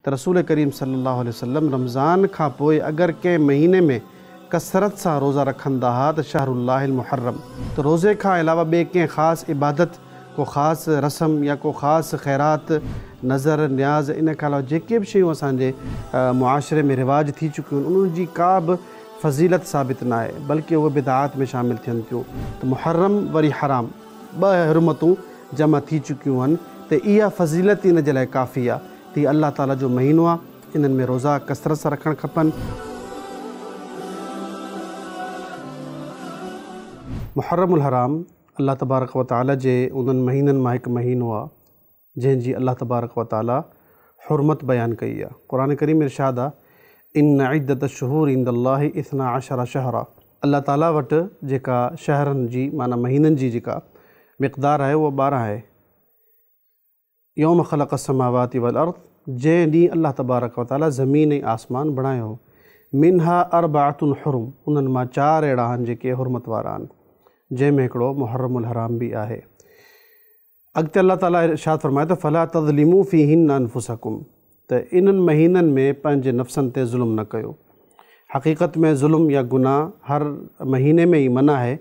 ته رسول ڪريم صلي الله عليه وسلم رمضان کان پوء اگر ڪنهن مهيني ۾ ڪثرت سان روزا رکندا ها ته شهر الله المحرم ته روزي کان علاوه ٻي ڪنهن خاص عبادت ڪو خاص رسم يا ڪو خاص خيرات نذر نياز ان کان علاوه جيڪي به شيون اسان جي معاشري ۾ رواج ٿي چڪيون آهن انهن جي ڪا به فضيلت ثابت ناهي بلڪه اهي بدعات ۾ شامل ٿين ٿيون ته محرم وري حرام ٻه حرمتون جمع ٿي چڪيون آهن ته اها فضيلت ئي ان جي لاء ڪافي آهي ته هي الله تعالي جو مهينو آهي انهن ۾ روزا ڪثرت سان رکڻ کپن. محرم الحرام الله تبارڪ و تعالي جي انهن مهينن مان هڪ مهينو آهي جنهن جي الله تبارڪ و تعالي حرمت بيان ڪئي آهي. قرآن ڪريم ۾ ارشاد آهي، ان عدة الشهور عند الله اثنا عشر شهرا الله تعالي وٽ جيڪا شهرن جي معنيٰ مهينن جي جيڪا مقدار آهي اها 12 آهي. يوم خلق السماوات والارض جنهن ڏينهن الله تبارڪ و تعالي زمين ۽ آسمان بڻايو هو. منها اربعة حرم انهن مان چار اهڙا آهن جيڪي حرمت وارا آهن جنهن ۾ هڪڙو محرم الحرام به آهي. اڳتي الله تعالي ارشاد فرمايو ته فلا تظلموا فيهن انفسڪم ته انهن مهينن ۾ پنهنجي نفسن تي ظلم نه ڪيو. حقيقت ۾ ظلم يا گناهه هر مهيني ۾ ئي منع آهي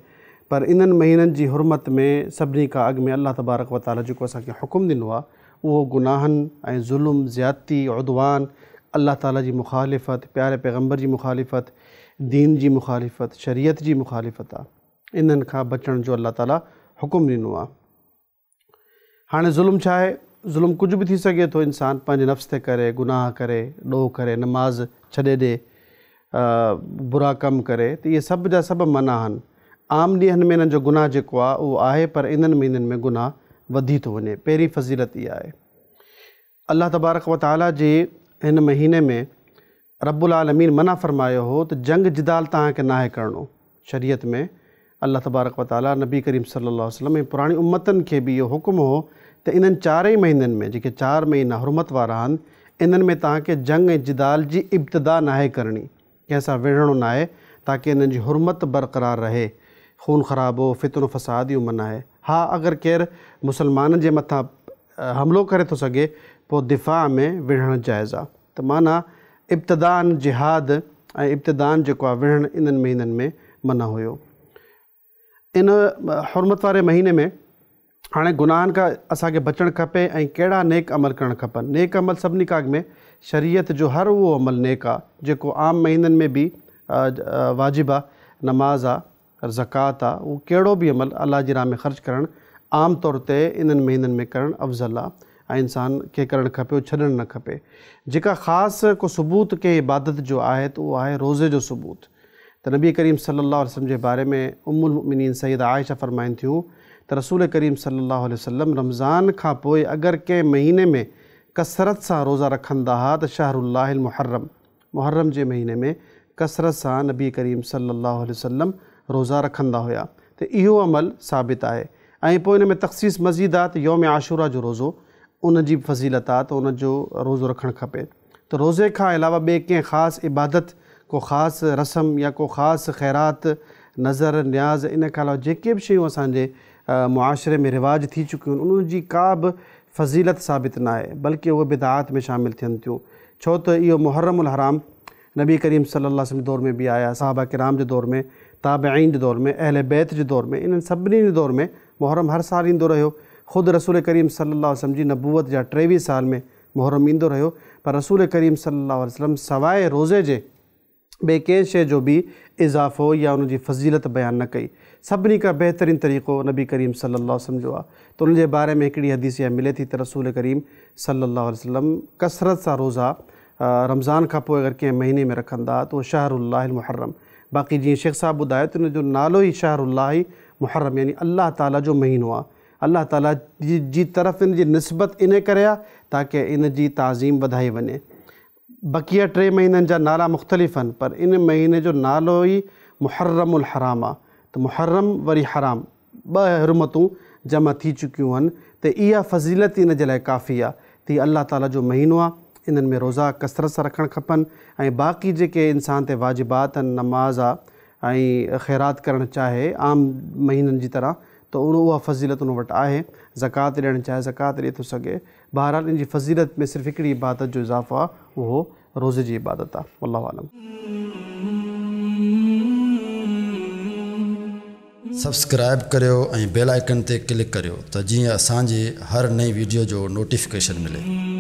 پر انهن مهينن جي حرمت ۾ سڀني کان اڳ ۾ الله تبارڪ و تعالي جيڪو اسان کي حڪم ڏنو آهي اهو گناهن ۽ ظلم، زيادتي، عدوان، الله تعالي جي مخالفت، پياري پيغمبر جي مخالفت، دين جي مخالفت، شريعت جي مخالفت آهي. انهن کان بچڻ جو الله تعالي حڪم ڏنو آهي. هاڻي ظلم ڇا آهي؟ ظلم ڪجهه به ٿي سگهي ٿو، انسان پنهنجي نفس تي ڪري، گناهه ڪري، ڏوهه ڪري، نماز ڇڏي ڏي، برا ڪم ڪري ته اهي سڀ جا سڀ منع آهن. عام ڏينهن ۾ انهن جو گناهه جيڪو آهي اهو آهي پر انهن مهينن ۾ گناهه وڌي ٿو وڃي. پهرين فضيلت اها آهي. الله تبارڪ و تعالي جي هن مهيني ۾ رب العالمين منع فرمايو هو ته جنگ جدال توهان کي ناهي ڪرڻو. شريعت ۾ الله تبارڪ و تعالي نبي ڪريم صلي الله عليه وسلم ۽ پراڻي امتن کي به اهو حڪم هو ته انهن چارئي مهينن ۾ جيڪي چار مهينا حرمت وارا آهن انهن ۾ توهان کي جنگ ۽ جدال جي ابتدا ناهي ڪرڻي. ڪنهن سان وڙهڻو ناهي تاڪه انهن جي حرمت برقرار رهي. خون خرابو، فتنو فساد اهو منع آهي. ها اگر ڪير مسلمانن جي مٿان حملو ڪري ٿو سگهي پوء دفاع ۾ وڙهڻ جائز آ. ته معنيٰ ابتداءً جهاد ۽ ابتداءً جيڪو آ وڙهڻ انهن مهينن ۾ منع هيو. ان حرمت واري مهيني ۾ هاڻي گناهن کان اسان کي بچڻ کپي ۽ ڪهڙا نيڪ عمل ڪرڻ کپن. نيڪ عمل سڀني کان اڳ ۾ شريعت جو هر اهو عمل نيڪ آ جيڪو عام مهينن ۾ به واجب آ، نماز آ، زڪوات آ، اهو ڪهڙو به عمل الله جي راهه ۾ خرچ ڪرڻ عام طور تي انهن مهينن ۾ ڪرڻ افضل آ ۽ انسان کي ڪرڻ کپي اهو ڇڏڻ نه کپي. جيڪا خاص ڪو ثبوت ڪنهن عبادت جو آهي ته اهو آهي روزي جو ثبوت. ته نبي ڪريم صلي الله عليه وسلم جي باري ۾ ام المؤمنين سيده عائشه فرمائن ٿيون ته رسول ڪريم صلي الله عليه وسلم رمضان کان پوء اگر ڪنهن مهيني ۾ ڪثرت سان روزا رکندا ها ته شهر الله المحرم محرم جي مهيني ۾ ڪثرت سان نبي ڪريم صلي الله عليه وسلم روزا رکندا هيا ته اهو عمل ثابت آهي ۽ پوء ان ۾ تخصيص مزيد آ ته يوم عاشورا جو روزو ان جي به فضيلت آ ته ان جو روزو رکڻ کپي. ته روزي کان علاوه ٻي ڪنهن خاص عبادت، ڪو خاص رسم يا ڪو خاص خيرات، نذر، نياز ان کان علاوه جيڪي به شيون اسان جي معاشري ۾ رواج ٿي چڪيون آهن انهن جي ڪا به فضيلت ثابت ناهي بلڪه اهي بدعات ۾ شامل ٿين ٿيون ڇو ته اهو محرم الحرام نبي ڪريم صلي الله عليه وسلم جي دور ۾ به آيا، صحابه ڪرام جي دور ۾، تابعين جي دور ۾، اهل بيت جي دور ۾ انهن سڀني جي دور ۾ محرم هر سال ايندو رهيو خود رسول ڪريم صلي الله عليه وسلم جي نبوت جا 23 سال ۾ محرم ايندو رهيو پر رسول ڪريم صلي الله عليه وسلم سواء روزي جي ٻي ڪنهن شيء جو به اضافو يا ان جي فضيلت بيان نه ڪئي. سڀني کان بهترين طريقو نبي ڪريم صلي الله عليه وسلم جو آهي ته ان جي باري ۾ هڪڙي حديث اها ملي ٿي ته رسول ڪريم صلي الله عليه وسلم ڪثرت سان روزا رمضان کان پوء اگر ڪنهن مهيني ۾ رکندا ته اهو شهر الله المحرم باقي جيئن شيخ صاحب ٻڌايو ته ان جو نالو ئي شهر الله محرم يعني الله تعالي جو مهينو آهي الله تعاليٰ جي طرف ان جي نسبت انهي ڪري آهي تاڪه ان جي تعظيم وڌائي وڃي. بقيه ٽي مهينن جا نالا مختلف آهن پر ان مهيني جو نالو ئي محرم الحرام آهي ته محرم وري حرام ٻه حرمتون جمع ٿي چڪيون آهن ته اها فضيلت ئي ان جي لاء ڪافي آهي ته هي الله تعاليٰ جو مهينو آهي انهن ۾ روزا ڪثرت سان رکڻ کپن ۽ باقي جيڪي انسان تي واجبات آهن نماز آهي ۽ خيرات ڪرڻ چاهي عام مهينن جي طرح ته ان اها فضيلت ان وٽ آهي، زڪوات ڏيڻ چاهي زڪوات ڏئي ٿو سگهي، بهرحال ان جي فضيلت ۾ صرف هڪڙي عبادت جو اضافو آهي اهو روزي جي عبادت آهي. والله اعلم. سبسڪرائيب ڪريو ۽ بيل آئيڪن تي ڪلڪ ڪريو ته جيئن اسان جي هر نئين ويڊيو جو نوٽيفڪيشن ملي.